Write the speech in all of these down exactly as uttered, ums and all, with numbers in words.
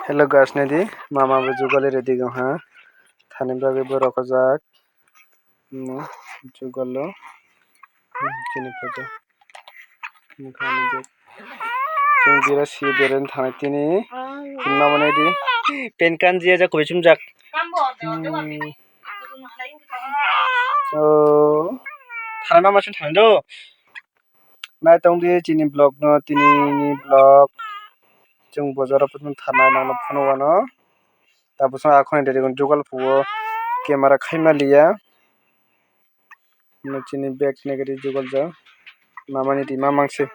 Hello guys, naidi mama bo jugali ready wngha thani bagwi borok ojak. Mo jugal o, hmm, chini photo. Chwng bira si bereng thani tini. Chwng mama naidi pen kanji ajak kubui chumjak. Hmm. Oh. Thani mama chwng thani do. Naitong di chini vlog no, tini ni vlog. Chwng bojaro phano tharnai nangno phunuk ano. Tabuk chwng akhoni ready gun jugal phuo camera khaima liya. Chini bag nigiri jugal ja. Mamani rima mangsi.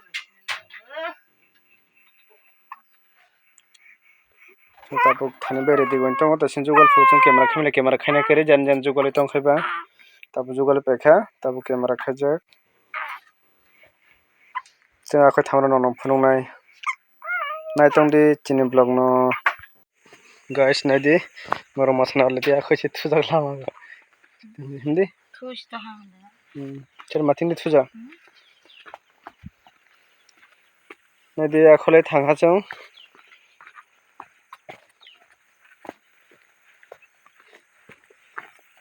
Tabuk thani bai ready gun tongo, tei chwng jugal phuo chwng camera khaima liya, camera khaina khe jan jan jugal tong khai ba. Tabuk jugal paikha, tabuk camera khaijak. Chwng akhoi thamrok no phunuknai. Naitong di chini vlog no. Guys, naidi, borok masana already akhoi se thujak lama. Hindi? Thuj to hang da. Hmm. Chwng mating di thuja. Hmm. Naidi akhole thang ha chwng.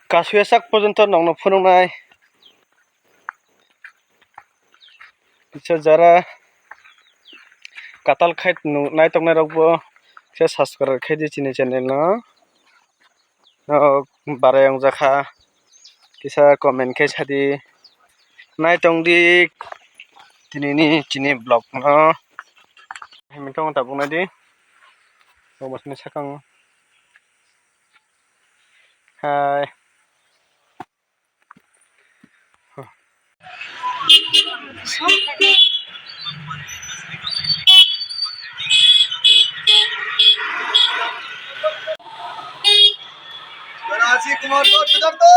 Kasuya sak porjonto nokno phunuknai. Kisa jara katal khai naitok nairok bo kisa subscribe khai di chini channel no. O barai wngjakha kisa comment khai sadi. Naitong di tini ni chini vlog no. Himtong tabuk nai di. Tong bosni sakang. Hai. Raji Kumar ko kidhar to?